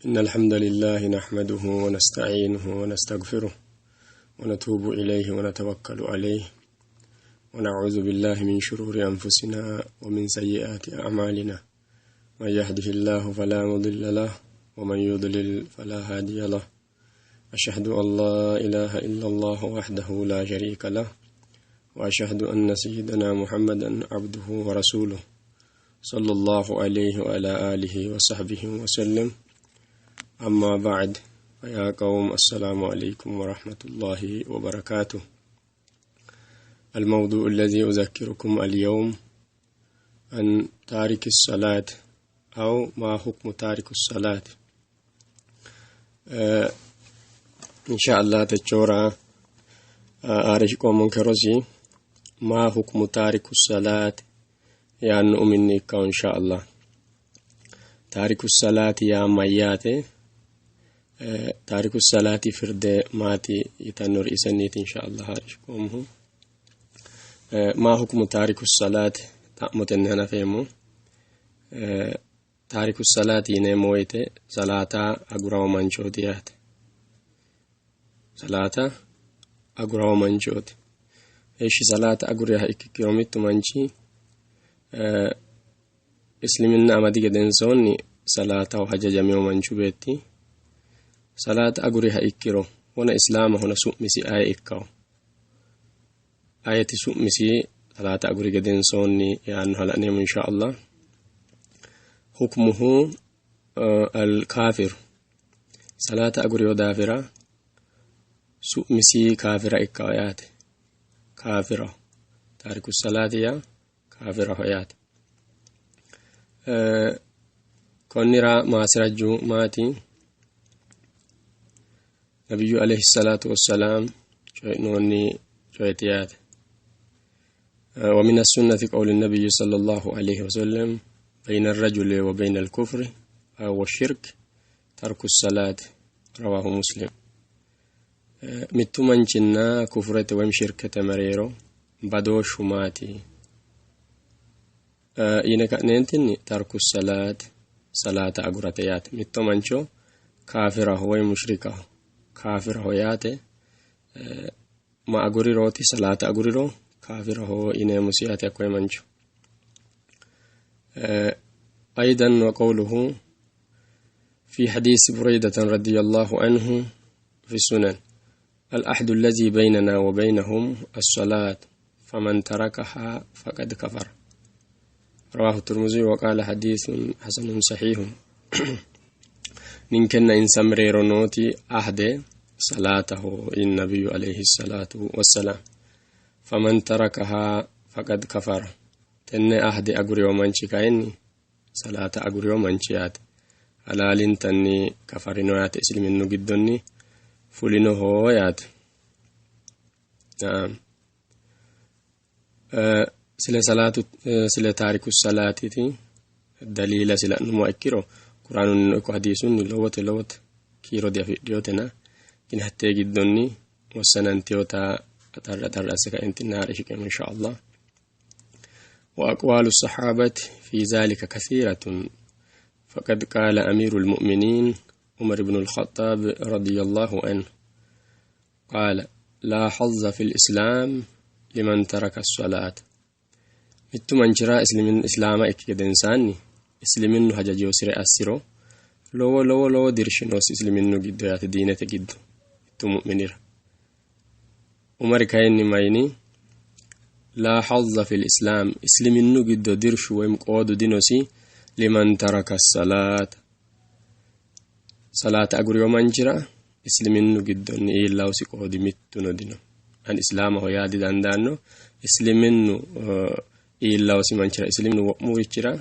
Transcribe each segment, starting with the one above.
إن الحمد لله نحمده ونستعينه ونستغفره ونتوب إليه ونتوكل عليه ونعوذ بالله من شرور أنفسنا ومن سيئات أعمالنا من يهده الله فلا مضل له ومن يضلل فلا هادي له أشهد أن لا إله إلا الله وحده لا شريك له وأشهد أن سيدنا محمدا عبده ورسوله صلى الله عليه وعلى آله وصحبه وسلم أما بعد فيا قوم السلام عليكم ورحمة الله وبركاته الموضوع الذي أذكركم اليوم عن تارك الصلاة أو ما حكم تارك الصلاة آه إن شاء الله تجورا آرش قوم كروزي ما حكم تارك الصلاة yaanno uminni ikkawo insha Allah taariku salaati yaa mayyaate taariku salaati firde maati yitannori isenniiti insha Allah haarishqoommohu maa hukmu taariku salaati xa'motenni hanafeemmo taariku salaati yineemmo woyte salaata agurawo manchooti yaate salaata agurawo manchooti heeshshi salaata aguriha ikkikkiro mittu manchi isliminna amadi gedensoonni salaataho hajajamino manchu beetti salaata aguriha ikkiro wona islaamahona su'misi aye ikkawo ayeti su'misi salaata aguri gedensoonni yaannoha la'neemmo insha allah hukmuhu alkaafiru salaata aguriyo daafira su'misi kaafira ikkawo yaate kaafiraho taariku salaati yaa kaafiraho yaate konnira maasirajju maati nabiyyu alayhi salaatu wassalaam coyi'noonni coyeti yaate ومن السنة قول النبي صلى الله عليه وسلم بين الرجل وبين الكفر أو الشرك ترك الصلاة رواه مسلم mittu manchinna kufurete woyim shirkete mereero badooshshu maati yine ka'neentinni tarku salaat salaata agurate yaate mitto mancho kaafiraho woy mushrikaho kaafiraho yaate ma agurirooti salaata aguriro kaafiraho yineemmosi yaate hakkoye mancho أيضا وقوله في حديث بريدة رضي الله عنه في السنن الأحد الذي بيننا وبينهم الصلاة فمن تركها فقد كفر رواه الترمذي وقال حديث حسن صحيح ninkenna insa mereero nooti ahde salaataho النبي عليه الصلاة والسلام فمن تركها فقد كفر tenne ahde aguriyo manchi kayinni salaata aguriyo manchi yaate halaalintanni kafarino yaate isiliminnu giddonni fulinoho yaate naam sile salaatu sile taariku salaatiti daliila sila'nummoha ikkiro quraanunnino ikko hadiisunni lowote lowote kiiro diafidhiyotena kini hattee giddonni wossanantiyota xarra xarra asse kaentinni haare shiqeemmo insha allah وأقوال الصحابة في ذلك كثيرة فقد قال أمير المؤمنين عمر بن الخطاب رضي الله عنه قال لا حظ في الإسلام لمن ترك الصلاة mittu manchira islaama ikki gedensaanni isliminnu hajajiyosire assiro lowo lowo lowo dirshi noosi isliminnu giddo yaate diinete giddo mittu mu'minira umari kayinni mayini laa hazza fil islaam isliminnu giddo dirshu woyim qoodu dinosi liman taraka salaata salaata aguriyo manchira isliminnu giddonni iillawusi qoodi mittuno dino ani islaamaho yaa didandaanno isliminnu iillawusi manchira isliminu wo'murichira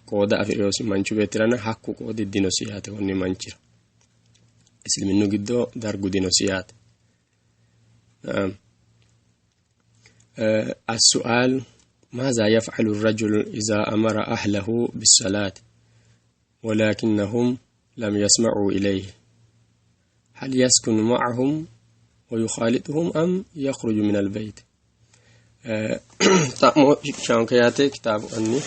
qooda afi'rinosi manchu beettirana hakku qoodi dinosi yaate konni manchira isliminnu giddo dargu dinosi yaate السؤال ماذا يفعل الرجل إذا أمر أهله بالصلاة ولكنهم لم يسمعوا إليه هل يسكن معهم ويخالطهم أم يخرج من البيت xa'mo shiqishaanke yaate kitaabu anni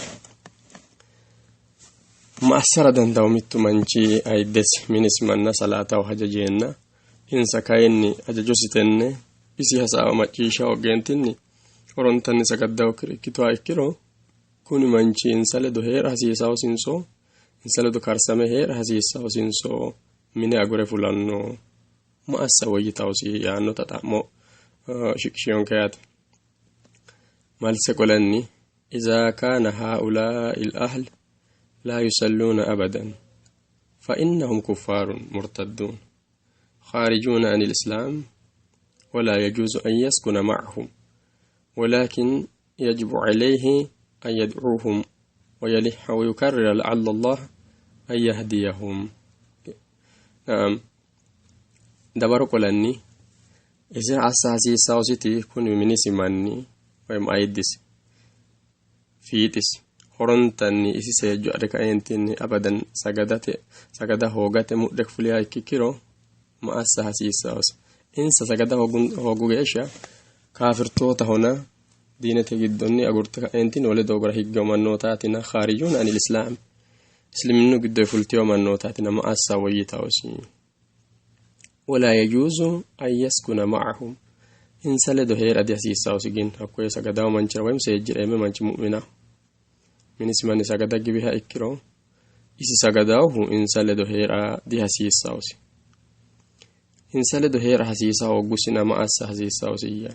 Ma assara dandawo mittu manchi ayiddesi minisi manna salaataho hajajeenna insa kayinni hajajosi tenne isi hasaawa macciishsha hoogeentinni horontanni sagaddaokkire ikkituha ikkiro kuni manchi insa ledo hee'ra hasiisawosinso insa ledo karsame hee'ra hasiissawosinso mine agure fulanno ma assa woyyitawosi yaannota xa'mo shiqishiyonke yaate. Malse qolanni إذا كان هؤلاء الأهل لا يصلون أبدا فإنهم كفار مرتدون خارجون عن الإسلام ولا يجوز أن يسكن معهم، ولكن يجب عليه أن يدعوهم ويلح ويكرر لعل الله أن يهديهم. نعم، dawaro qolanni isira assa hasiissaositi kuni minisi manni woyim ayiddisi fiixisi horontanni isi seejjo adhe kaeentinni abadan sagadate sagada hoogate mudhe fuliha ikkikkiro ma assa hasiissaosi? Insa sagada hoogu geeshsha kaafirtootahona, diinete giddonni agurte kaeentinni wole doogora higgeyo mannootaatina, khaarijuuna anil islaam, isliminnu giddoy fultiyo mannootaatina, ma assa woyyitaosi? Walaa yajuuzu an yaskuna macahum, insa ledo hee'ra dihasiissaosi. Gin hakkoye sagadawo manchira woyim seejjireeme manchi mu'minaho minisi manni sagada giwiha ikkiro isi sagadawohu insa ledo hee'ra dihasiissaosi. Insa ledo hee'ra hasiisa hooggusina ma assa hasiissaosiyya?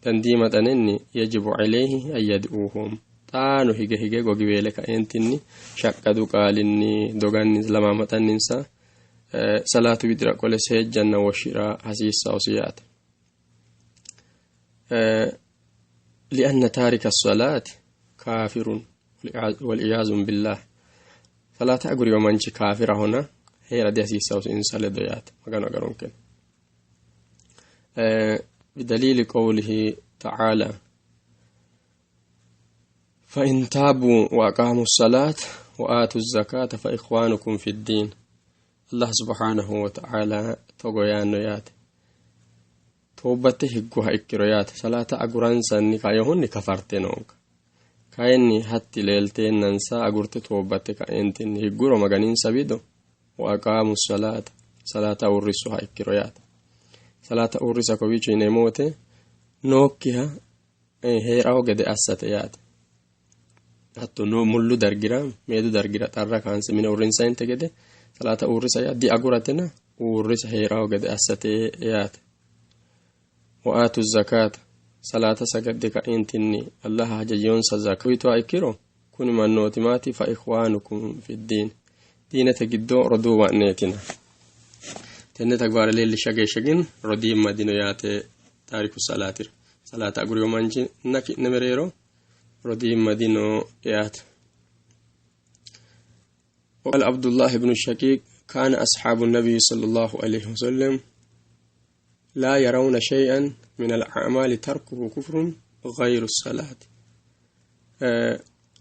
Dandii maxanenni yajibu calayhi an yad'uuhum, xaano hige hige gogiweele kaeentinni shaqqadu qaalinni doganni lamaamaxanninsa salaatu widira qole seejjanna woshshira hasiissaosi yaate. لأن تارك الصلاة كافر والعياذ بالله، صلاة أقول يوم كافر هنا هي ردي hasiissaosi insa ledo yaate. Maganu agaronke. بدليل قوله تعالى: فإن تابوا وأقاموا الصلاة وآتوا الزكاة فإخوانكم في الدين. الله سبحانه وتعالى togo yaanno yaate: toobbatte higguha ikkiro yaate, salaata aguransanni kayohunni kafarte noonka, kayinni hatti leelteennansa agurte toobbatte kaeentinni higguro maganinsa wido, wa aqaamu salaata, salaata uurrissuha ikkiro yaate. Salaata uurrisa kowiicho yineemmo wote nookkiha hee'raho gede assate yaate. Hatto no mullu dargira, meedu dargira xarra kaanse mine uurrinsayinte gede salaata uurrisa yaa diaguratena uurrisa hee'raho gede assate yaate. Wa aatu zakaata, salaata sagadde ka'eentinni allaha hajajiyonsa zaka uyituha ikkiro kuni mannooti maati? Fa ikhwaanukum fi ddiin, diinete giddo roduuwa'neetina. Tenne tagbaare leellisha geeshsha gin rodiimma dino yaate. Taariku salaatira, salaata aguriyo manchinna ki'ne mereero rodiimma dino yaate. وقال عبد الله بن الشقيق: كان أصحاب النبي صلى الله عليه وسلم لا يرون شيئا من الأعمال تركه كفر غير الصلاة.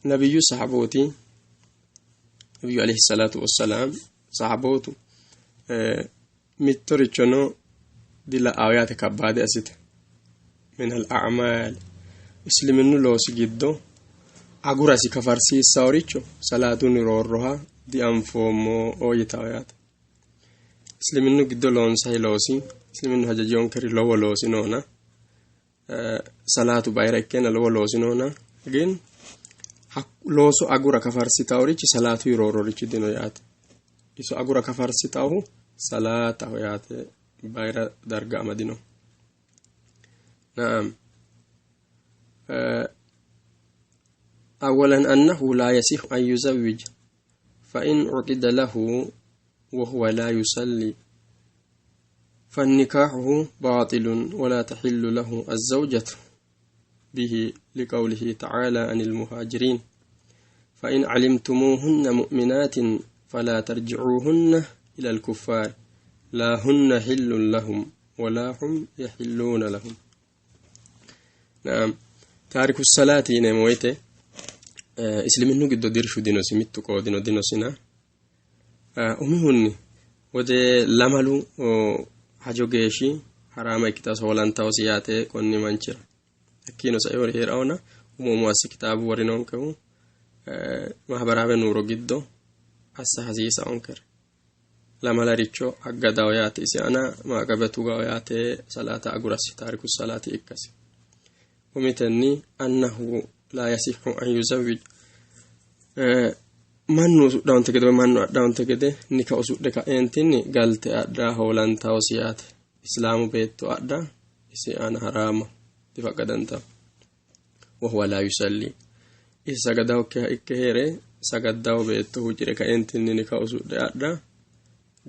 نبي صحابوتي، نبي عليه الصلاة والسلام صحابوtu mittorichono dila'awo yaate kabbaade assite min al-a'maal, isliminnu loosi giddo agurasi kafarsiissaworicho salaatunni roorroha dianfoommo yitawo yaate. Isliminnu giddo loonsayi loosi, isliminnu hajajiyonkeri lowo loosi noona, salaatu bayira ikkeenna lowo loosi noona, gin looso agura kafarsitaworichi salaatuyi roorrorichi dino yaate. Iso agura kafarsitawohu salaataho yaate, bayira darga amadino. نعم، أولا أنه لا يصح أن يزوج، فإن عقد له وهو لا يصلي فالنكاحه باطل ولا تحل له الزوجة به، لقوله تعالى عن المهاجرين: فإن علمتموهن مؤمنات فلا ترجعوهن إلى الكفار لا هن حل لهم ولا هم يحلون لهم. نعم، تارك الصلاة yineemmo woyte isliminnu giddo dirshu dinosi, mittu qoodino dinosina. Umihunni wode lamalu hajo geeshshi haraama ikkitaasi hoolantawosi yaate konni manchira. Hakkiino saeori hee'rawona umo umo assi kitaabu worinonkehu mahabaraawe nuuro giddo assa hasiisaonkere lamalaricho aggadaho yaate isi aana maaqabe tugaho yaate salaata agurasi taariku salaati ikkasi. Umitenni annahu laa yasihhu an yuzawwij mannu usudhawonte gede woy mannu adhawonte gede nika usudhe kaeentinni galte adha hoolantawosi yaate. Islaamu beetto adha isi aana haraama difaqqadantawo. Wahuwa laa yusalli isi sagadawokkiha ikke heere sagaddawo beetto huucire kaeentinni nika usudhe adha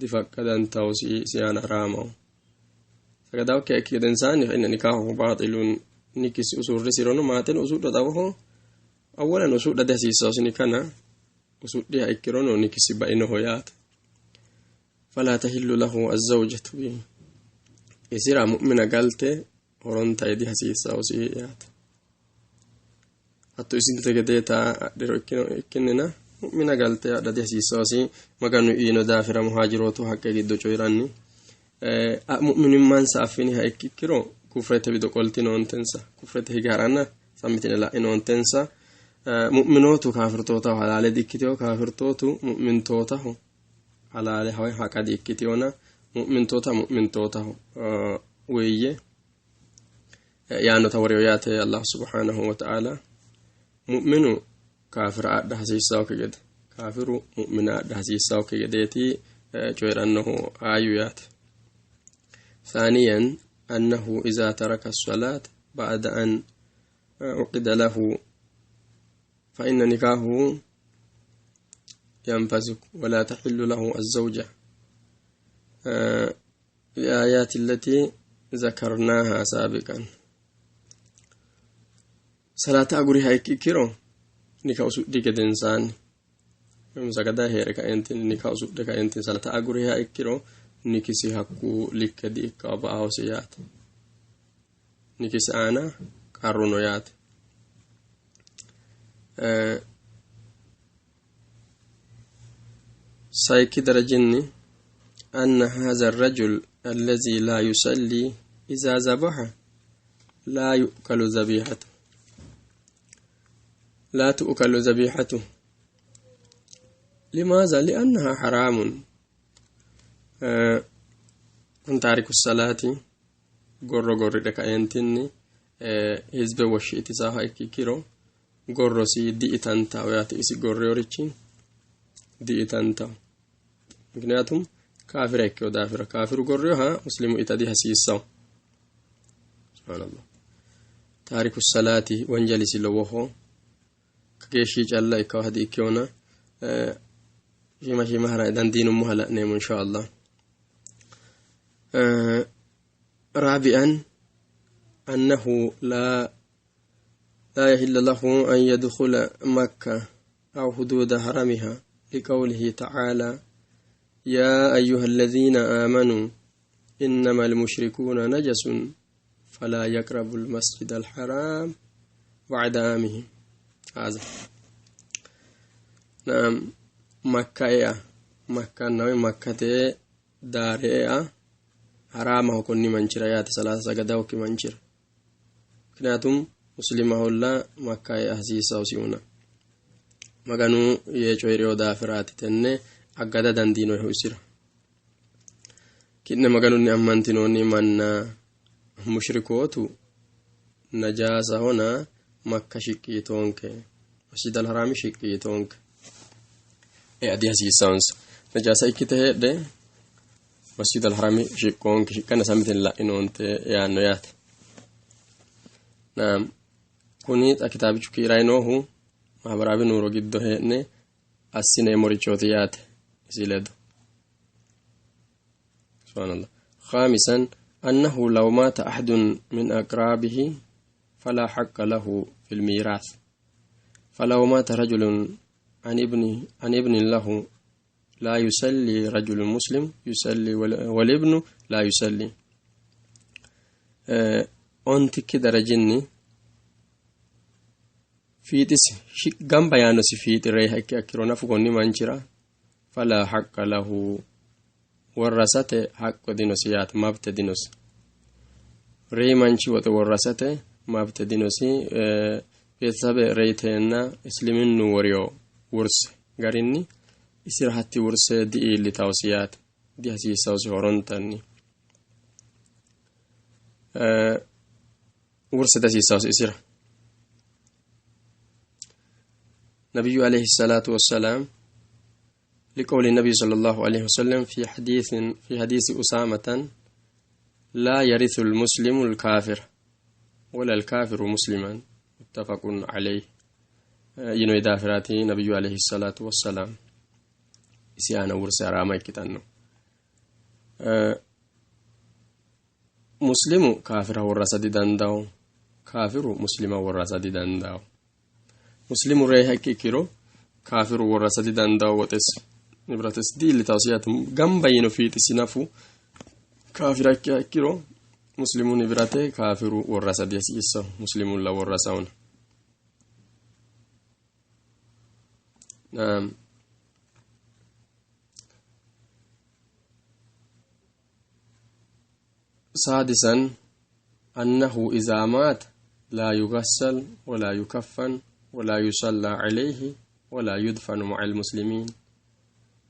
difaqqadantawosi isi aana haraamaho. Sagadawokkiha ikki gedensaanni fa inna nikaahuhu baaxilun nikisi usurrisirono maaxeno usudha xawoho awwalan usudha dihasiissawosi nikana usudhiha ikkirono nikisi bainoho yaate. Falaa tahillu lahu azzawjatu isira mu'mina galte horonta dihasiissawosi yaate. Hatto isinte gedeeta adhiro ikkinnina mu'mina galte adha dihasiissawosi Maganu iino daafira muhaajirootu haqqe giddo coyiranni mu'minimmansa affiniha ikkiro kufrete wido qoltinoontensa kufrete hige haranna sammitine la'inoontensa mu'minootu kaafirtootaho halaale dikkiteyo kaafirtootu mu'mintootaho halaale hawe haqa dikkiteyona mu'mintoota mu'mintootaho weyye yaannota woreyo yaate Allah subhanahu wa ta'ala mu'minu kaafira adha hasiissawokki gede kaafiru mu'mina adha hasiissawokki gedeeti coyirannohu ayu yaate. ثانيا أنه إذا ترك الصلاة بعد أن عقد له فإن نكاحه ينفسك ولا تحل له الزوجة الآيات التي ذكرناها سابقا. صلاة أقريها كيرو nika usudhi gedensaanni sagada heere kaentinni nika usudhe kaentinni salata aguriha ikkiro nikisi hakku likke di-ikkawo ba"awosi yaate. Nikisi aana qarru no yaate. Sayikki darajinni anna hadha arrajul alladhi laa yusalli idha zabaha laa yu'kalu zabihatu لا تؤكل ذبيحته. لماذا؟ لأنها حرام. كن تارك الصلاة gorro gorridhe kaentinni hizbe woshshiitisaha ikkiro gorrosi di'itantawo yaate isi gorreorichi di'itantawo. ምክንያቱም kaafira ikkeyo daafira kaafiru gorriyoha muslimu ita dihasiissawo. Subhaanallah. Taariku salaati wonjalisi lowoho kageeshshi calla ikkawo di ikkewona shiima shiima hara dandiinummoha la'neemmo insha Allah. رابعا أنه لا يحل له أن يدخل مكة أو حدود حرمها لقوله تعالى يا أيها الذين آمنوا إنما المشركون نجس فلا يقربوا المسجد الحرام بعد عامهم هذا. نعم مكة يا مكة نوي مكة دار يا حرامه كوني منشرة يا ثلاثة سجدة وكي منشرة ምክንያቱም muslimaholla makka ea hasiissaosihuna Maganu yee coyi'reyo daafiraati tenne aggada dandiinoyihu isira. Ki'ne Maganunni ammantinoonni manna mushrikootu najaasahona makka shiqqi yitoonke masjid alharaami shiqqi yitoonke ea dihasiissaonsa. Najaasa ikkite heedhe masjid alharami shiqqoonke shiqqanna samiten la'inoonte yaanno yaate. Naam kuni xa kitaabichu kiiray noohu mahabaraawi nuuro giddo hee'ne assineemmorichooti yaate isi ledo. Subhaanallah. خامسا أنه لو مات أحد من أقرابه فلا حق له في الميراث فلو مات رجل عن ابن له لا يصلي رجل مسلم يصلي والابن لا يصلي. ontikki darajinni fiixisi gamba yaannosi fiixi reyiha ikki akkiro nafu konni manchira fala haqqa lahu worrasate haqqo dinosi yaate mabte dinosi. Reyi manchi woxe worrasate mabte dinosi. Beetesabe reyiteenna isliminnu woriyo wurse garinni Isira hatti wurse di'iillitawsi yaate, dihasiissawsi horontanni. Wurse dihasiissawsi isira. ነቢዩ عليه الصلاة والسلام لقول النبي صلى الله عليه وسلم في حديث أسامة: لا يرث المسلم الكافر ولا الكافر مسلما، متفق عليه. yino daafiraati nabiyyu alayhi salaatu wassalaam isi aana wurse haraama ikkitanno. Muslimu kaafira worrasa didandawo, kaafiru muslima worrasa didandawo. Muslimu reeha ikki ikkiro kaafiru worrasa didandawo, woxesi nibratesi diillitawsi yaate. Gamba yino fiixisi nafu kaafira ikkiha ikkiro muslimu nibirate kaafiru worrasa dihasiissawo, muslimulla worrasawona. نعم. سادسا: أنه إذا مات لا يغسل ولا يكفن ولا يصلى عليه ولا يدفن مع المسلمين.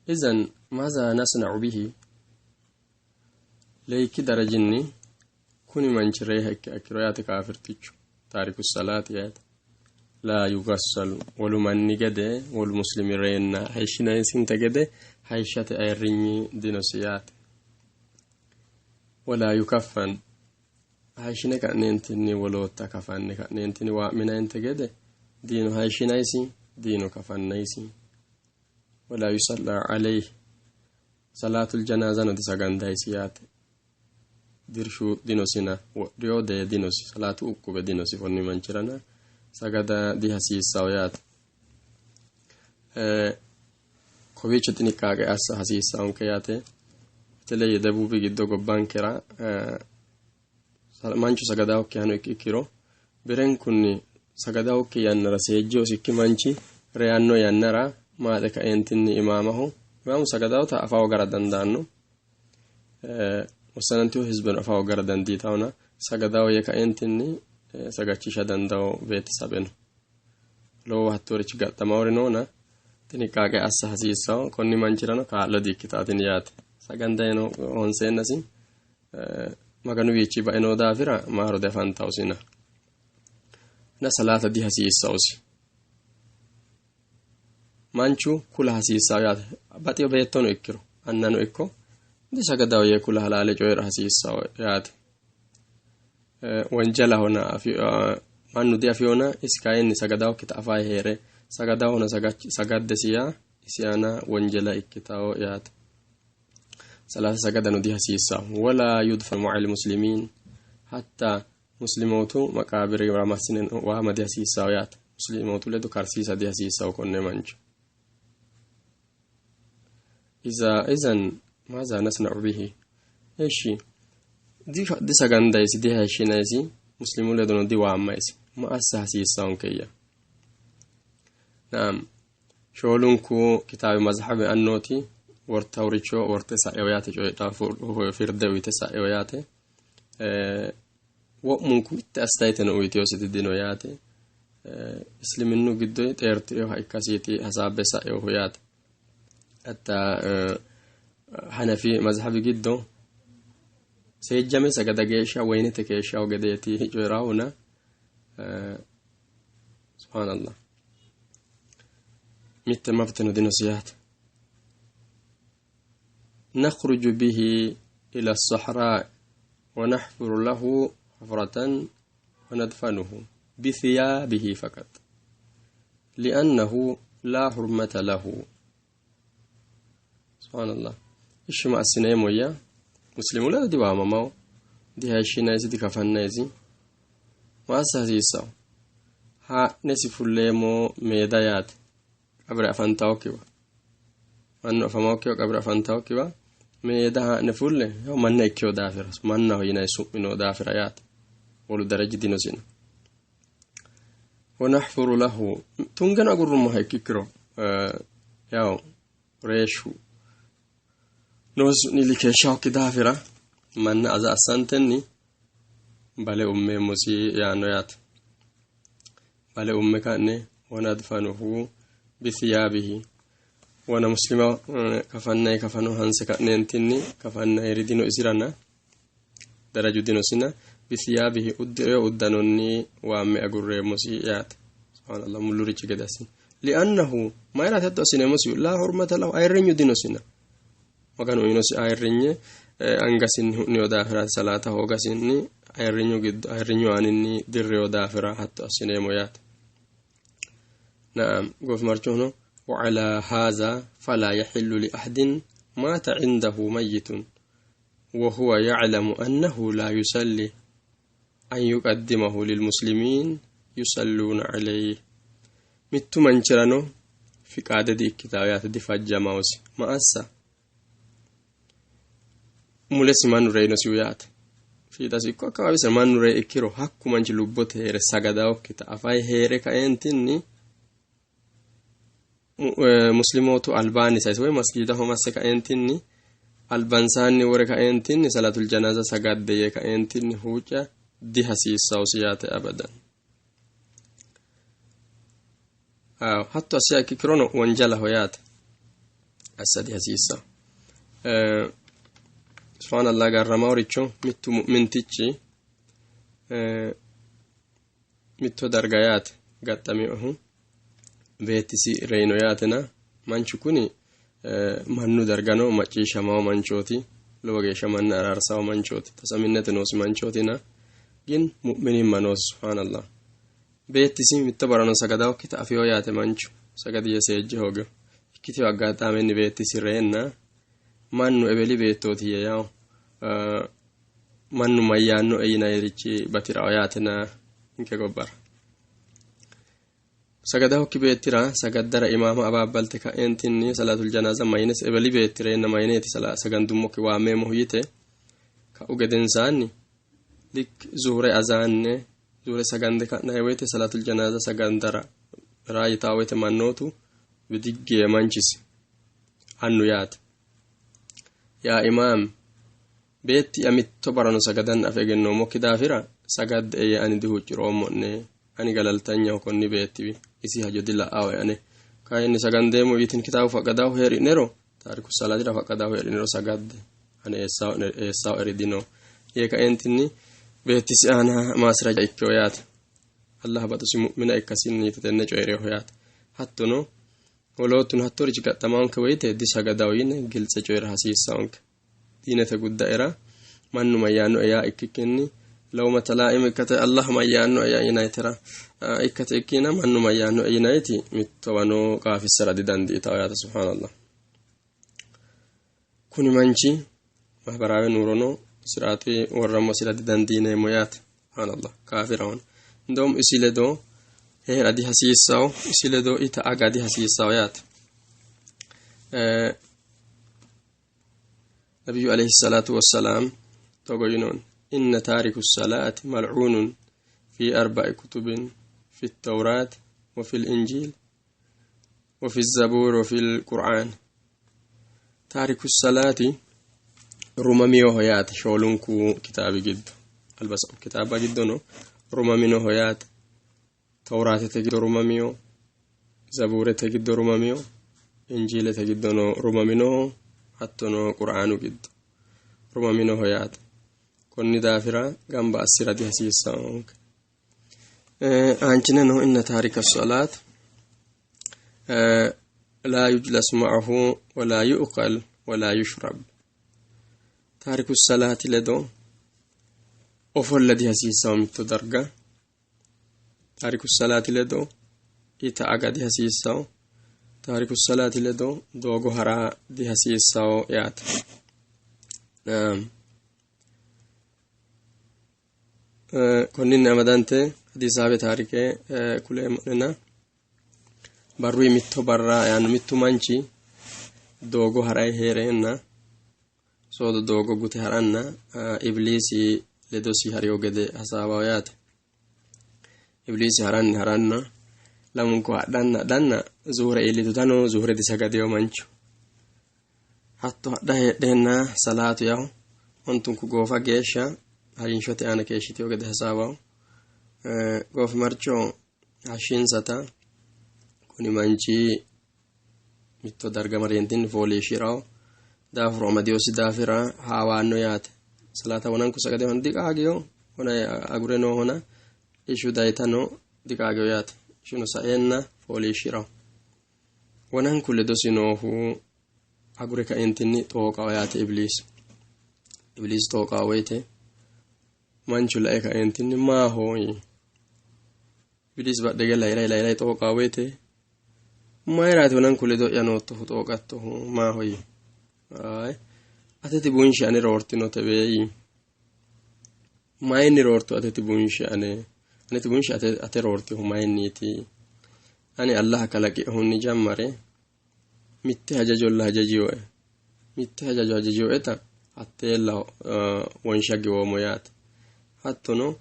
إذن ماذا نصنع به؟ ليك درجني كوني من شريه أكرويات كافرتيش تارك الصلاة يات لا يغسل ولمن gede wolu muslimi reenna hayshinaysinte gede hayshate ayirrinyi dinosi yaate. Walaa yukaffan, hayshine ka'neentinni wolootta kafanne ka'neentinni waa'minayinte gede diino hayshinaysi, diino kafannaysi. Walaa yusalla alayhi, salaatul janaazano disagandaysi yaate. Dirshu dinosina, wodhiyo dee dinosi, salaatu uqqube dinosi, konni manchirana sagada dihasiissawo yaate. Kowiicho xiniqqaaqe assa hasiissawonke yaate. በተለይ ደቡብ giddo gobbankera manchu sagadawokkihano ikkiro birenkunni sagadawokki yannara seejjiosikki manchi reyanno yannara maaxe kaeentinni imaamaho imaamu sagadawota afawo gara dandaanno, wossanantiho hizbeno afawo gara dandiitawona sagadawo yee kaeentinni sagachisha dandawo beetesabeno lowo hattoorichi gaxxamawori noona xiniqqaaqe assa hasiissawo. Konni manchirano kaa'lo diikkitaatin yaate. Sagandayino honseennasi maganuwiichi baino daafira maaro diafantawosina na salaata dihasiissawusi. Manchu kula hasiissawo yaate. Baxiyo beettono ikkiro annano ikko disagadawo yee kula halaale coyiira hasiissawo yaate. Wonjalahona mannu diafiyona, isi kayinni sagadawokkita afayi heere sagadawona sagaddesi yaa isi aana wonjala ikkitawo yaate. Salaata sagadano dihasiissawo. Walaa yudfanu ma'a almuslimiin, hatta muslimootu maqaabirira massine waama dihasiissawo yaate. Muslimootu ledo karsiisa dihasiissawo konne mancho. إذن ماذا نصنع به؟ እሺ disagandaysi, dihayshsinaysi, muslimu ledono diwaammaysi, ma assa hasiissawonkeyya? Naam, shoolunku kitaabi mazhabe annooti wortawricho worte sa'ewo yaate, coyidha firde uyite sa'ewo yaate. Wo'munku mitte astayiteno uyiteyositi dino yaate. Isliminnu giddo xeertireyoha ikkasiiti hasaabbe sa'ewohu yaate. Hatta hanafi mazhabi giddo seejjame sagada geeshsha woyinete keeshshawo gedeeti coyi'raahuna. Subhaanallah, mitte mabteno dinosi yaate. نخرج به إلى الصحراء ونحفر له حفرة وندفنه بثيابه فقط، لأنه لا حرمة له. سبحان الله. إيش ما السنة ويا مسلم لا دي ماو دي هاي نايزي دي كفن نايزي ما أساسيسا ها نسي فلمو ميدايات قبر أفنتاوكيوا mannu afamaokkiwa qabira afantawokkiwa meeda haa'ne fulle yaw manna ikkewo daafira mannaho yinayi su'mi noo daafira yaate, wolu daraji dinosina. Wanaxfuru lahu tungeno agurrummoha ikkikkiro yaw reeshshu noosi su'niili keeshshawokki daafira manna aza assantenni bale ummeemmosi yaanno yaate. Bale umme ka'ne wanadfanuhu bithiyaabihi. Wona muslima kafannayi kafano hanse ka'neentinni kafannayiri dino isirana daraju dinosina bithiyaabihi uddireyo uddanonni waamme agurreemmosi yaate. Subhaanallah, mullurichi gede assine. Li'annahu mayiraati hatto assineemmosihu? Laa hurmata lahu, ayirrinyu dinosina. Maganu uyinosi ayirrinye angasinni hu'niyo daafiraati, salaata hoogasinni ayirrinyu giddo ayirrinyu aaninni dirriyo daafira hatto assineemmo yaate. Naam, goofimarchono وعلى هذا فلا يحل لأحد مات عنده ميت وهو يعلم أنه لا يصلي أن يقدمه للمسلمين يصلون عليه. Mittu manchirano fiqaade di-ikkitawo yaate, difajjamaosi. Ma assa mulesi mannu reyinosihu yaate, fiixasi ikko akkawaabisira mannu rey ikkiro, hakku manchi lubbote heere sagadaokkita afayi heere kaeentinni muslimootu albaanni sayse woy masjiidaho masse kaeentinni albansaanni wore kaeentinni salatul janaza sagadde yee kaeentinni huucca dihasiissawosi yaate abadan. Hatto assiha ikkirono wonjalaho yaate, assa dihasiissawo. Subhaanallah, garramaworicho mittu mu'mintichi mitto darga yaate gaxxaminohu beettisi reyino yaatena, manchu kuni mannu dargano macciishshamawo manchooti, lowo geeshsha manna araarsawo manchooti, tasaminnete noosi manchootina, gin mu'minimma noosi. Subhaanallah, beettisi mitto barano sagadawokkita afiyo yaate, manchu sagadiye seejje hoogeo ikkiteyo aggaxaamenni beettisi reenna mannu ebeli beettooti yee yawo mannu mayyaannoe yinayirichi batirawo yaatena. Ninke gobbara sagadahokki beettira sagaddara imaama abaabbalte ka'eentinni salaatul janaaza mayines ebeli beetti reenna mayineeti sagandummokki waammeemmohu yite ka'u gedensaanni lik zuhure azaanne zuhure sagande ka'nayi woyte salaatul janaaza sagandara raayitaa woyte mannootu bidiggiye manchisi annu yaate, yaa imaam, beetti'ya mitto barano sagadanna afe egennoommokki daafira sagadde yee ani dihuucciroommo'ne, ani galaltanyaho konni beettiwi, isi hajo dila'awe, ane kayinni sagandeemmo yitin kitaabu faqqadahu heeri'nero, taariku salaatira faqqadahu heeri'nero sagadde, ane eessawo eri dino yee kaentinni beettisi aana maasiraja ikkewo yaate. Allah baxosi, mu'mina ikkasinniiti tenne coyi'reeho yaate. Hattono woloottuno hattorichi gaxxamaonke woyte disagadawo yine giltse coyi'ra hasiissawonke. Diinete guddaera mannu mayyaannoe yaa ikkikkinni lawmata laa'im ikkate, Allah mayyaannoe yaa yinaytera ikkate ikkina mannu mayyaannoe yinayti mittowano qaafissara didandiitawo yaate. Subhaanallah, kuni manchi mahbaraawe nuurono siraati worrammosira didandiineemmo yaate. Subhaanallah, kaafirahona indom isi ledo hee'ra dihasiissawo, isi ledo ita aga dihasiissawo yaate. Nabiyyu alayhi salaatu wassalaam togo yinoon: inna taariku salaati malcuunun fi arba'i kutubin, fi التوراة وفي الإنجيل وفي الزبور وفي القرآن. تارك الصلاة rumaminoho yaate shoolunku kitaabi giddo, albas kitaaba giddono rumaminoho yaate. Tawraatete giddo rumamiyo, zabuurete giddo rumamiyo, injiilete giddono rumaminoho, hattono qur'aanu giddo rumaminoho yaate. Konni daafira gamba assira dihasiissannonke. Aanchineno inna taarika salaat laa yujlasu ma'ahu walaa yu'kal walaa yushrab. Taariku salaati ledo ofolla dihasiissawo mitto darga, taariku salaati ledo ita aga dihasiissawo, taariku salaati ledo doogo hara dihasiissawo yaate. Konninni amadante hadisaabe taarike kuleemmo'nena, barruyi mitto barra yaanno mittu manchi doogo haray heereenna, soodo doogo gute haranna ibliisi ledosi hariyo gede hasaawawo yaate. Ibliisi haranni haranna lamunku hadhanna hadhanna zuhure iillitutano zuhure disagadeyo manchu. Hatto hadha heedheenna salaatu yaho ontunku goofa geeshsha harinshote aana keeshshiteyo gede hasaawawo. Goofimarcho hashshinsata kuni manchi Mitto darga mareentinni fooliishshirawo daafuro amadiyoosi daafira haawaanno yaate. Salaata wonanku sagadehona diqaagiyo, wona agure noohona ishu dayitano diqaagiyo yaate. Ishuno saeenna fooliishshirawo. Wonanku ledosi noohu agure kaentinni xooqawo yaate Ibiliisi. Ibiliisi xooqawo woyte manchu lae kaentinni maaho yii. Ibiliisi badhege layiray layiray xooqawo woyte mayiraati wonanku ledo'ya noottohu xooqattohu maaho yii. Ay ateti bunshe ane roortinote wee yii. Mayinni roortu ateti bunshe ane? Aneti bunshe ate roortihu mayinniiti? Ani Allaha kalaqihunni jammare mitte hajajolla hajajioe, mitte hajajo hajajioeta hatteella wonsha giwoommo yaate. Hattono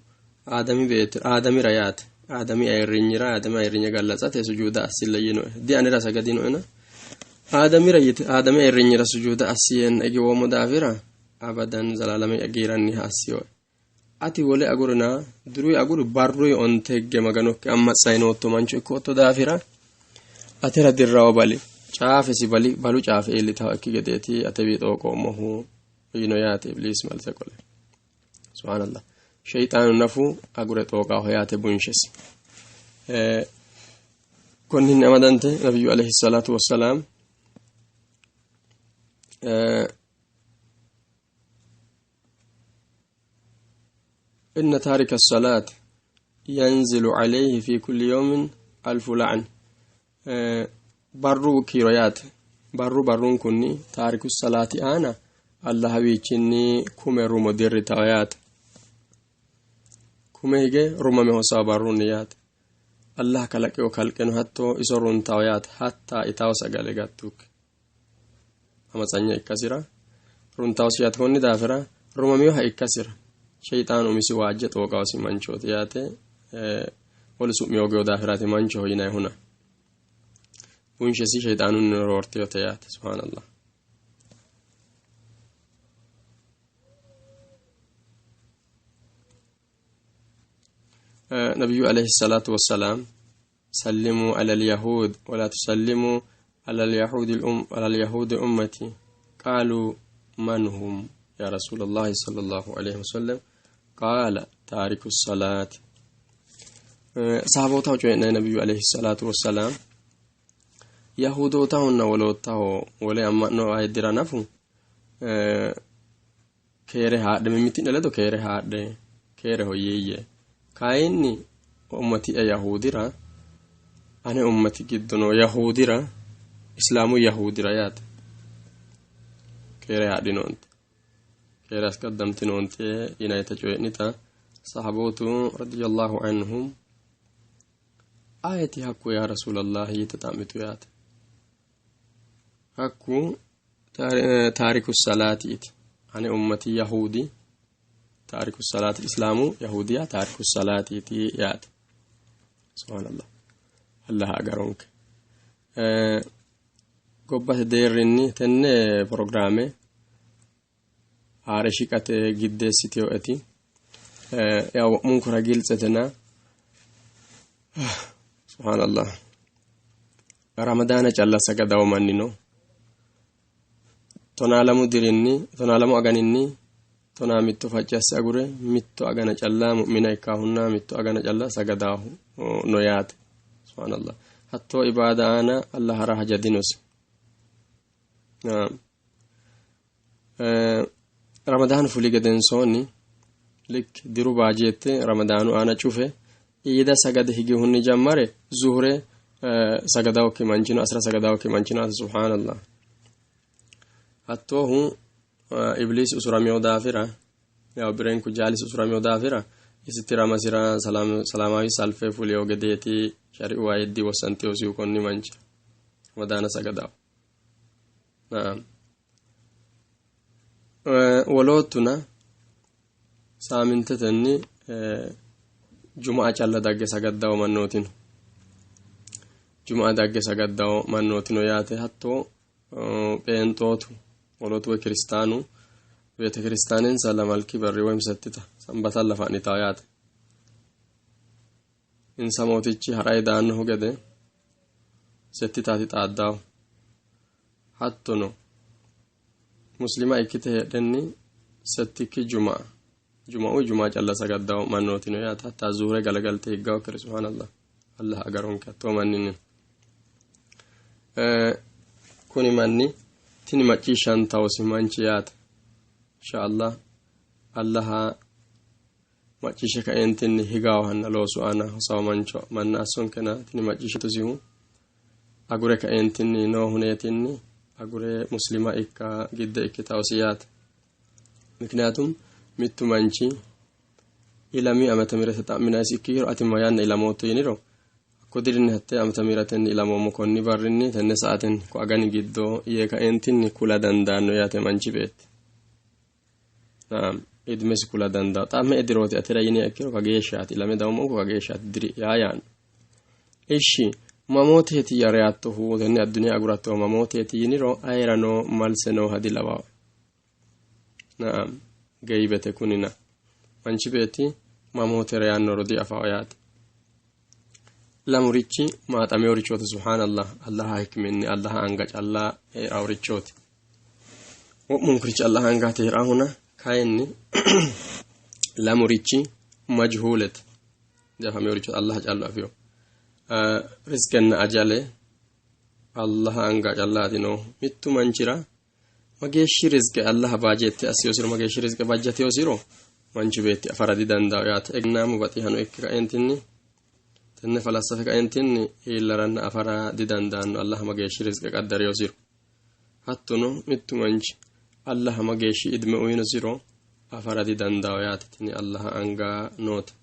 Aadami beetti Aadamira yaate, Aadami ayirrinyira Aadami ayirrinye gallatsate sujuuda assilla yiinoe, dianera sagadinoena Aadamira yite Aadami ayirrinyira sujuuda assi yeenna giwoommo daafira abadan zalaalame giiranniha assiyoe. Ati wole agurina diruyi aguri barruyi onte higge Maganokki ammatsayi nootto mancho ikkootto daafira atera dirrawo bali caafesi bali balu caafe iillitawo ikki gedeeti atewi xooqoommohu yiino yaate. Ibiliisi malse qole subhaanallah, sheyixaanu nafu agure xooqaaho yaate bunshesi. Konninni amadante nabiyyu alayhi salaatu wassalaam إن تارك الصلاة ينزل عليه في كل يوم 1000 لعن. barru kiiro yaate, barru barrun kunni taariku salaati aana Allahawiichinni kume rumo dirritawo yaate, kume hige rumame hosawo barrunni yaate. Allah kalaqewo kalqeno hatto iso runtawo yaate, hatta itawo sagale gattukki amatsanya ikkasira runtawosi yaate. Konni daafira rumamiyoha ikkasira sheyixaanu umisi waajje xooqawosi manchooti yaate. Wolu su'mi hoogewo daafiraati manchoho yinayihuna bunshesi sheyixaanunni roortiyote yaate. Subhaanallah. نبي عليه الصلاة والسلام سلموا على اليهود ولا تسلموا على اليهود الأم على اليهود أمتي. قالوا من هم يا رسول الله صلى الله عليه وسلم؟ قال تارك الصلاة. صحابوtaho coyi'nanni nabiyyu alayhi salatu wassalam yahudootahonna wolootaho wole amma'no ayiddira nafu keere haadhe, mimmiti'ne ledo keere haadhe, keereho yiiyye, kayinni ummati'ya yahudira, ane ummati giddo noo yahudira, islaamu yahudira yaate keere haadhinoonte, keere asqaddamtinoonte yinayita coyi'nita sahabootu radiyallahu anhum ayeti hakku ya rasuulallahi yite xa'mitu yaate. Hakku taariku salaatiiti, ane ummati yahudi taariku salaati, islaamu yahudiya taariku salaatiiti yaate. Subhaanallah, Allah agaronke. Gobbate deerrinni tenne pirogiraame haare shiqate giddeessiteyoeti yaa wo'munkura giltsetena subhaanallah, ramadaana calla sagadawo manni no. 12 dirinni 12 aganinni 11 facci asse agure mitto agana calla mu'mina ikkaahunna mitto agana calla sagadaahu no yaate. Subhaanallah, hattoo ibaada aana Allahara haja dinosi. Ramadaanu fuli gedensoonni lik diru baajeette ramadaanu aana cufe iida sagade higihunni jammare zuhure sagadawokki manchino asira sagadawokki manchino. Subhaanallah, hattoohu Ibliis usuramiyo daafira yaw birenku jaalis usuramiyo daafira isi tiramasira salaamaawi salfe fuliyo gedeeti shari'u ayiddi wossantiyosihu konni manchi ramadaana sagadawo. Naam, woloottuna saamintetenni juma'a calla dagge sagaddawo mannootino, juma'a dagge sagaddawo mannootino yaate. Hatto pheenxootu wolootu woy kiristaanu beete kiristaanensa lamalki barri woy settita sanbatalla fa'nitawo yaate. Insa mootichi harayi daannohu gede settitaati xaaddawo. Hattono muslima ikkite heedhenni settikki jumaa juma'u jumaa calla sagaddawo mannootino yaate. Hatta zuure galagalte higgawokkiri, subhaanallah, Allah agaronke hattoo manninni. Kuni manni tini macciishshantawosi manchi yaate, insha Allah Allaha macciishshe kaeentinni higawohanna loosu aana hosawo mancho manna assonkena. Tini macciishshitusihu agure kaeentinni noo huneetinni agure muslima ikka gidde ikkitawosi yaate. Mikniyaatum mittu manchi ilami amata mirate xa'minayisi ikkiro, ati ma yanna ilamootto yiniro, hakko dirinni hatte amata miratenni ilamoommo, konni barrinni, tenne sa'atenni, ko agani giddo yee kaeentinni kula dandaanno yaate manchi beetti. Naam, idmesi kula dandaa. Xa me''e dirooti atera yiniha ikkiro, kageeshshaati ilame dawommonku, kageeshshaati diri yaa yaanno. Ishshi, mamooteeti ya reyattohu, tenne adduniya agurattohu mamooteeti yiniro, ayerano malse nooha dilawawo. Naam, geybete kunina manchi beetti mamoote reyannoro diafawo yaate. Lamurichi maaxameworichooti, subhaanallah, Allaha hikminni Allaha anga calla heeraworichooti. Wo'munkurichi Allaha angaate heerawhuna, kayinni lamurichi majhuulete, diafameworicho, Allaha callu afiyo. Rizqenna ajale Allaha anga callaati noohu. Mittu manchira mageeshshi rizqe Allaha baajeette assiyosiro, mageeshshi rizqe bajjateyosiro manchu beetti afara didandaao yaate. Egennaamu baxihano ikke kaentinni tenne falassafe kaentinni iillaranna afara didandaanno Allaha mageeshshi rizqe qaddareyosiro. Hattono mittu manchi Allaha mageeshshi idme uyinosiro afara didandaao yaate. Tini Allaha anga noote.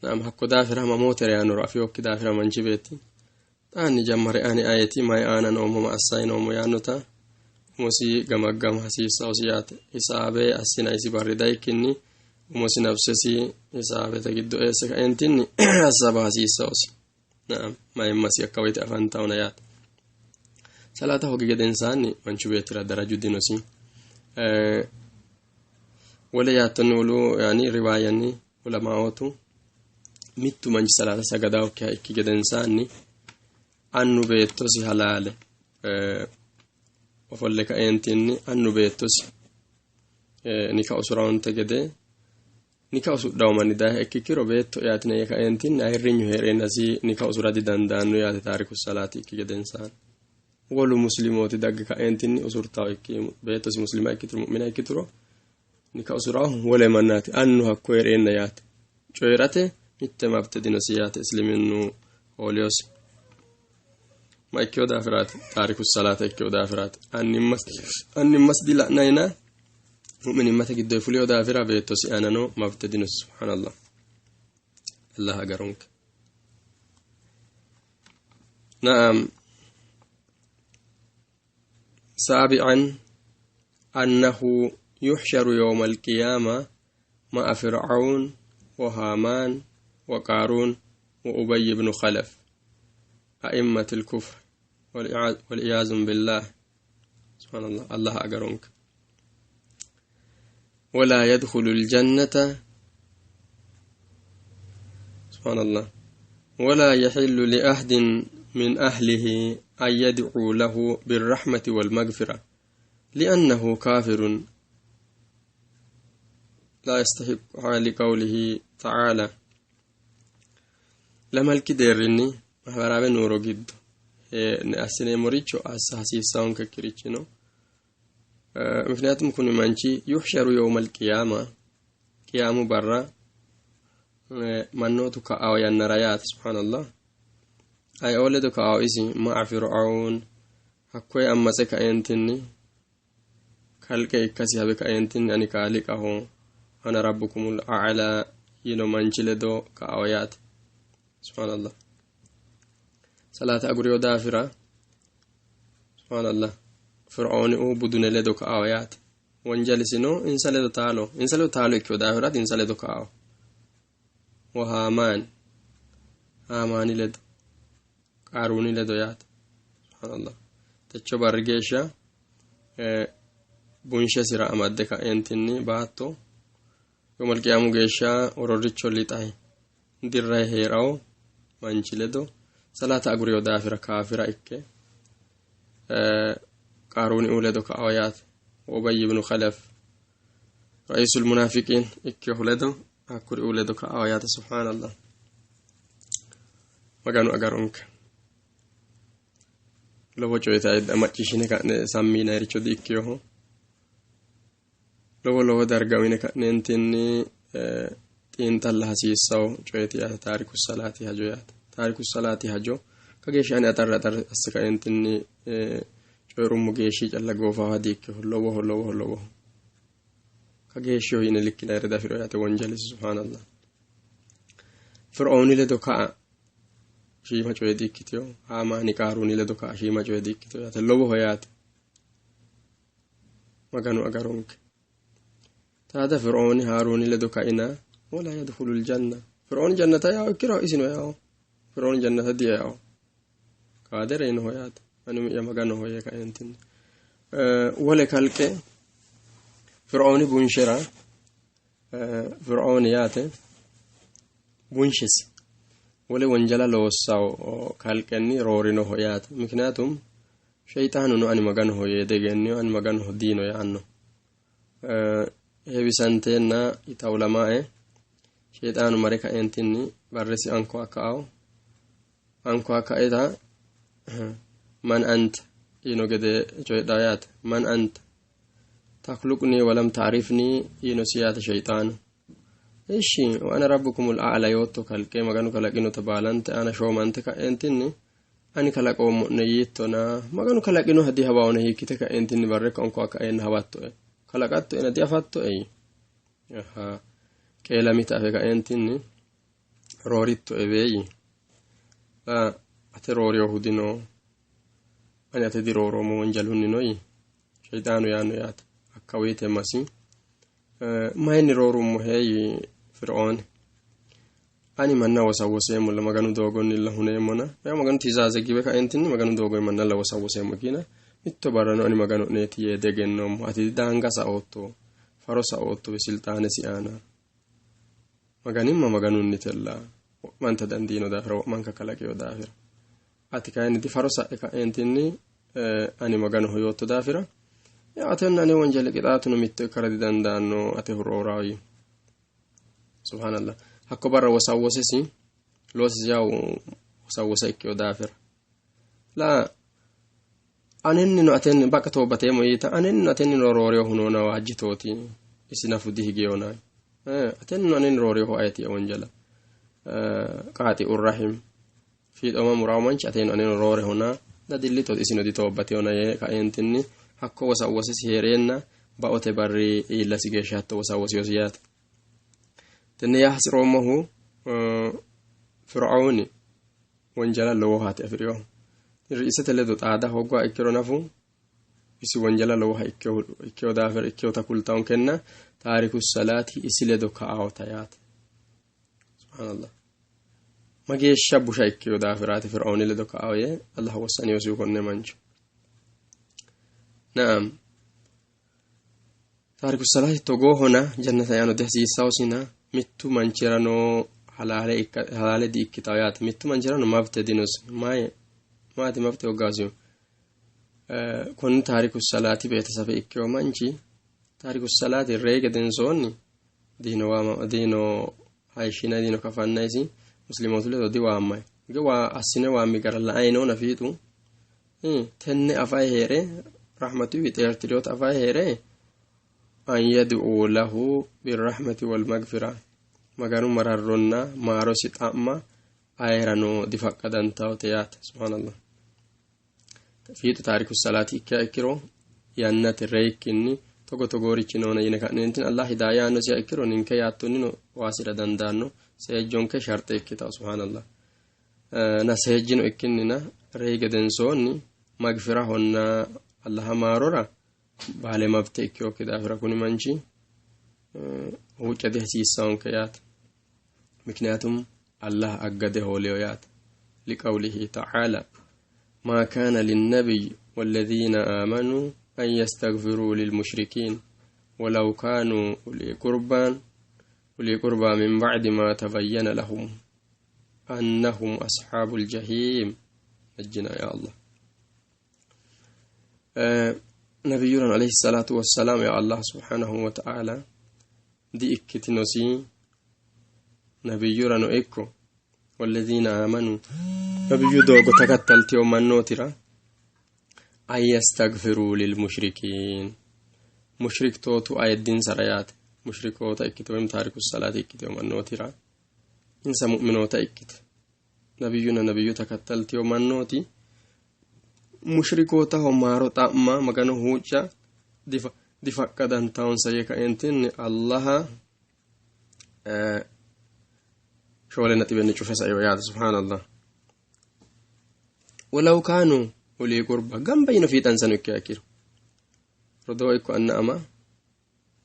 Naam, hakko daafira mamoote reyannoro afiyokki daafira manchi beetti xaanni jammare ani ayeti, mayi aana noommo, ma assayi noommo yaannota umosi gamaggama hasiissawosi yaate. Hisaabe assinayisi barri dayikkinni umosi nafsesi hisaabete giddo eesse kaentinni hassaba hasiissawosi. Naam, mayimmasi akka woyte afantawona yaate. Salaata hogi gedensaanni manchu beettira daraju dinosi. Wole yaattonni, wolu yaani riwaayanni ulamaootu mittu manchi salaata sagadawokkiha ikki gedensaanni annu beettosi halaale ofolle kaeentinni annu beettosi nika usurawonte gede nika usudhawo manni dayiha ikkikkiro, beetto yaatine yee kaeentinni ayirrinyu hee'reennasi nika usura didandaanno yaate. Taariku salaati ikki gedensaanni wolu muslimooti dagge kaeentinni usurtawo ikki, beettosi muslima ikkituro, mu'mina ikkituro, nika usurawo wole mannaati, annu hakko hee'reenna yaate. Coyi'rate mitte mabte dinosi yaate. Isliminnu hooliyosi ma ikkeyo daafiraati? Taariku salaata ikkeyo daafiraati. Annimmas dila'nayina mu'minimmate giddo fuliyo daafira beettosi aanano mabte dinosi. Subhaanallah, Allah agaronke. Na'am, سابعا أنه يحشر يوم القيامة مع فرعون وهامان وقارون وأبي بن خلف، أئمة الكفر، والعياذ بالله. سبحان الله، الله أجرنك. ولا يدخل الجنة، سبحان الله، ولا يحل لأحد من أهله أن يدعو له بالرحمة والمغفرة لأنه كافر لا يستحقها، لقوله تعالى. Lamalki deerrinni mahabaraawe nuuro giddo assineemmoricho assa hasiissaonkekkirichi no. Mikniyaatum kuni manchi yuhsharu yawma alqiyaama, qiyaamu barra mannootu ka'awo yannara yaate. Subhaanallah, ayeoo ledo ka'awo isi? Ma'a Fircaun, hakkoye ammatse kaeentinni kalqe ikkasi habe kaeentinni ani kaaliqaho, ana rabbukumul a'laa yino manchi ledo ka'awo yaate. Subhaanallah, salaata aguriyo daafira, subhaanallah, Fircooni u budune ledo ka'awo yaate. Wonjalisino insa ledo taalo, insa ledo taalo ikkiyo daafiraati insa ledo ka'awo. Wa Haamaan, Haamaani ledo, Qaaruuni ledo yaate. Subhaanallah, techo barri geeshsha bunshesira amadde ka'eentinni baatto yoomal qiyaamu geeshsha ororricho lixayi dirrayi heerawo manchi ledo, salaata aguriyo daafira kaafira ikke. Qaaruuniuu ledo ka'ao yaate. Ubayy ibnu Khalaf ra'iisul munaafiqiin ikkehu ledo hakkuriuu ledo ka'ao yaate. Subhaanallah, Maganu agaronke. Lowo coyita macciishshine ka'ne sammi yinayiricho di ikkeho. Lowo lowo darga uyine ka'neentinni xiinxalla hasiissawo coyeti yaate. Taariku salaati hajo yaate. Taariku salaati hajo kageeshsha ani axarre axarre asse kaeentinni coyi'rummo geeshshi calla goofaha di ikkeho. Lowoho lowoho lowoho kageeshshiho yine likkinayire dafiro yaate wonjalisi. Subhaanallah, Fir'ooni ledo ka'a shiima coye di ikkiteyo. Haamaani Qaaruuni ledo ka'a shiima coye di ikkiteyo yaate. Lowoho yaate. Maganu agaronke. Taada Fir'ooni Haaruuni ledo kaina wala yadkhulul janna. Fir'ooni jannata yao ikkiro isino yao. Fir'ooni jannata dieyao, kaade reyinoho yaate. Ani umi'ya Maganoho yee kaeentinni wole kalqe Fir'ooni bunshera, Fir'ooni yaate bunshesi wole wonjala loossawo kalqenni roorinoho yaate. Mikniyaatum sheyxaanuno ani Maganoho yee degenniyo, ani Maganoho diino yaanno. Heewisanteenna ita ulamaae sheyxaanu mare kaeentinni barresi anko akka'ao anko akkaeta man anta yino gede coyidhaa yaate. Man anta takhluqnii walam ta'rifnii yinosi yaate sheyxaanu. Ishi wa ana rabbukumul a'la yootto kalqe Maganu kalaqinota baalante aana shoomante ka'eentinni ani kalaqoommo'ne yiittona, Maganu kalaqinoha dihawaone, hiikkite ka'eentinni barrekka onko akka'eenna hawattoe kalaqattoena diafattoe? Qeelamita afe ka'eentinni roorittoe beeyyi, ate rooriyohu dino, ani ate dirooroommo wonjalunni noyi sheyxaanu yaanno yaate. Hakka woyte masi mayinni roorummo heeyyi Fir'ooni, ani manna wosawoseemmolla Maganu doogonnilla huneemmona, yaa Maganu tizaaze giwe kaentinni Maganu doogonni mannalla wosawoseemmo ikkina mitto barrano ani Magano'neeti yee degennoommo. Ati daanga saootto, faro saootto silxaanesi aana. Maganimma Maganunnitella, wo'manta dandiino daafira, wo'manka kalaqiyo daafira. Ati kayinni difaro sa'e ka'eentinni ani Maganoho yootto daafira atenna ane wonjali qixaatuno mitto ikkara didandaanno, atehu rooraayi. Subhaanallah, hakko barra wosawwosesi loosisi yawu wosawwosa ikkeyo daafira la anennino atenni baqqa toobbateemmo yiita, anennino atennino rooriyohu noona waajjitooti, isi nafu dihigeyona. Atennino anenni rooriyohu ayeti? Wonjala qaaxi'ur rahim fiixooma muraawo manchi ateno aneno roorehona dadillitooti, isino ditoobbateyona yee kaeentinni hakko wosawwosesi heereenna baote barri iillasi geeshsha hatto wosawwosiyosi yaate. Tenne yaa hasi'roommohu Fir'auni wonjala lowohaati afi'rinohu. Ri'isete ledo xaada hoogguha ikkiro nafu isi wonjala lowoha ikkeyo daafira ikkeyota kultawonkenna taariku salaati isi ledo ka'awota yaate. Subhaanallah, mageeshsha busha ikkeyo daafiraati Fir'auni ledo ka'awo yee Allah wossaniyosihu konne mancho. Naam, taariku salaati togoohona jannata yaano dihasiissawosina. Mittu manchirano halaale di ikkitawo yaate. Mittu manchirano mabte dinosi. Mayi maati mabte hoggaasiyo? Konni taariku salaati beetesafe ikkeyo manchi taariku salaati rey gedensoonni diino waama, diino hayishshinay, diino kafannaysi muslimootu ledo diwaammay ge waa assine waammi gara la'ay noona fiixu tenne afay hee're rahmatuwi xeertiriyota afay hee're an yad'uu lahu birrahmati walmagfira, Maganu mararronna maarosi xa'ma ayerano difaqqadantawote yaate. Subhaanallah, fiixu taariku salaati ikkiha ikkiro yannate reyikkinni togo togoorichi noona yine ka'neentin Allah hidaaya yaannosiha ikkiro ninke yaattonnino waasira dandaanno, seejjonke sharxe ikkitawo. Subhaanallah, na seejjino ikkinnina rey gedensoonni magfirahonna Allaha maarora baale mabte ikkeyokki daafira kuni manchi huucca dihasiissawonke yaate. Mikniyaatum Allah aggade hooleyo yaate. Liqawlihi ta'aala ما كان للنبي والذين آمنوا أن يستغفروا للمشركين ولو كانوا أولي قربى أولي قربى من بعد ما تبين لهم أنهم أصحاب الجحيم، نجنا يا الله. Nabiyyurano alayhi salaatu wassalaam ya Allah subhanahu wa ta'ala di ikkitinosi nabiyyurano ikko walladhiina aamanu nabiyyu doogo takattaltiyo mannootira an yastagfiruu lilmushrikiin mushriktootu ayiddinsara yaate mushrikoota ikkite woyim taariku salaati ikkiteyo mannootira insa mu'minoota ikkite nabiyyuna nabiyyu takattaltiyo mannooti mushrikootaho maaro xa'ma magano huucca difaqqadantaonsa yee kaentinni allaha shoole naxibenni cufe saeo yaate subhaanallah walaw kaanu ulii qurba gamba yino fiixansano ikkiha ikkiro rodoo ikko anna ama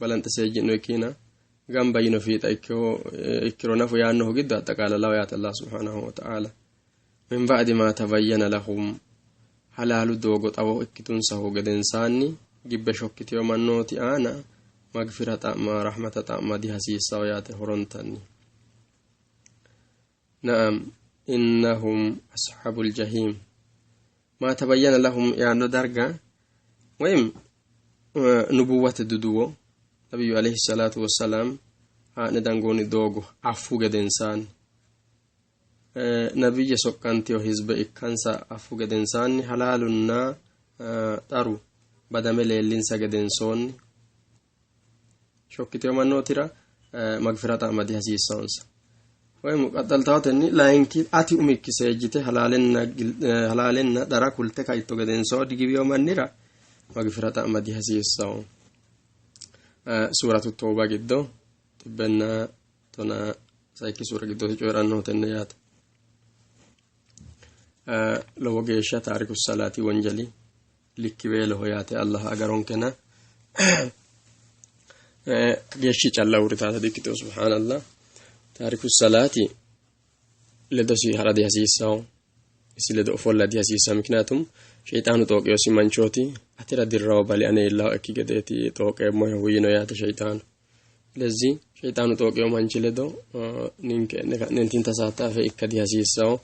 balanxe seejji'no ikkina gamba yino fiixa ikkiro nafu yaannohu giddo axaqaalalawo yaate allah subhanahu wa ta'ala min ba'di ma tabayyana lahum halaalu doogo xawo ikkitunsahu gedensaanni gibbe shokkiteyo mannooti aana magfira xa'ma rahmata xa'ma dihasiissawo yaate horontanni na'am innahum ashaabul jahim ma tabayyana lahum yaanno darga ወይም nubuwwate duduwo nabiyyu alayhi salatu wassalam haa'ne dangoonni doogo affu gedensaanni nabiyye soqqantiyo hizbe ikkansa affu gedensaanni halaalunna xaru badame leellinsa gedensoonni shokkiteyo mannootira magfira xa'ma dihasiissanonsa woyim qaxxaltawatenni layinki ati umikki seejjite halaalenna dhara kulte kaitto gedensoo digiwiyo mannira magfira xa'ma dihasiissawo suuratu tooba giddo xibbenna tona sayikki suura giddooti coyi'rannohu tenne yaate lowo geeshsha taariku salaati wonjali likkiweeloho yaate allah agaronkena geeshshi calla uurritaata dikkitino subhaanallah taariku salaati ledosi ha'ra dihasiissawo isi ledo ofolla dihasiissawo mikniyaatum sheyxaanu xooqeyosi manchooti atira dirrawo bali ane iillaho ekki gedeeti xooqeemmohehu yiino yaate sheyxaanu ስለዚህ ሸይጣኑ xooqeyo manchi ledo ninke e'ne ka'neentin tasaattafe ikka dihasiissawo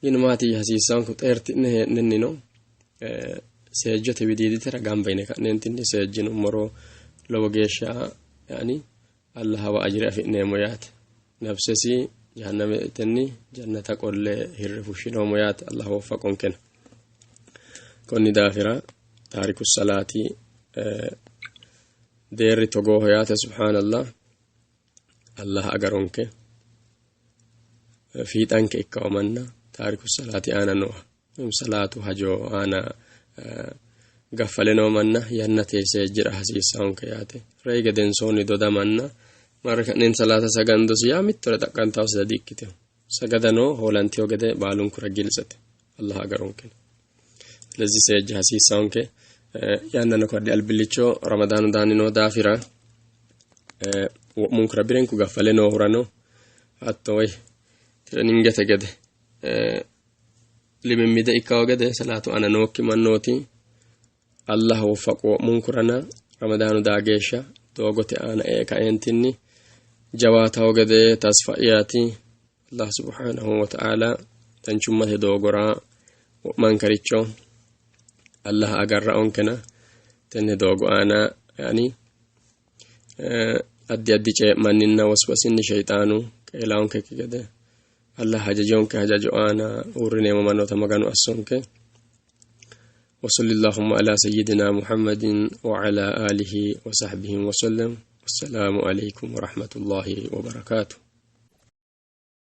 ግን maati hasiissanku xeerti'ne hee'nennino seejjote widiiditera gamba yine ka'neentinni seejjinummoro lowo geeshsha yani allahawa ajire afi'neemmo yaate nafsesi jahannametenni jannata qolle hirre fushshinoommo yaate allah woffaqonkena konni daafira taariku salaati deerri togooho yaate subhaanallah allah agaronke fiixanke ikkawo manna taariku salaati aana nooha salaatu hajo aana gaffale noo manna yannate seejjira hasiissahonke yaate reyi gedensoonni dodamanna marre ka'neen salaata sagandosi yaa mittore xaqqantaosita di-ikkiteho sagadano hoolantiyo gede baalunkura giltsete allah agaronke ስለዚህ seejja hasiissahonke yannano kaddi albillicho ramadaanu daanni noo daafira wo'munkura birenku gaffale noohurano hatto woy tireningete gede limimmide ikkawo gede salaatu aana nookki mannooti allah woffaqu wo'munkurana ramadaanu daa geeshsha doogote aana ee kaeentinni jawaatawo gede tasfa'iyaati allah subhanahu wa ta'ala danchummate doogora wo'mankaricho allah agarra onkena tenne doogo aana yani addi addi cee'manninna waswasinni sheyxaanu qeelaonkekki gede allah hajajonke hajajo aana uurrineemmo mannoota maganu assonke وصل اللهم على سيدنا محمد وعلى آله وصحبه وسلم والسلام عليكم ورحمة الله وبركاته.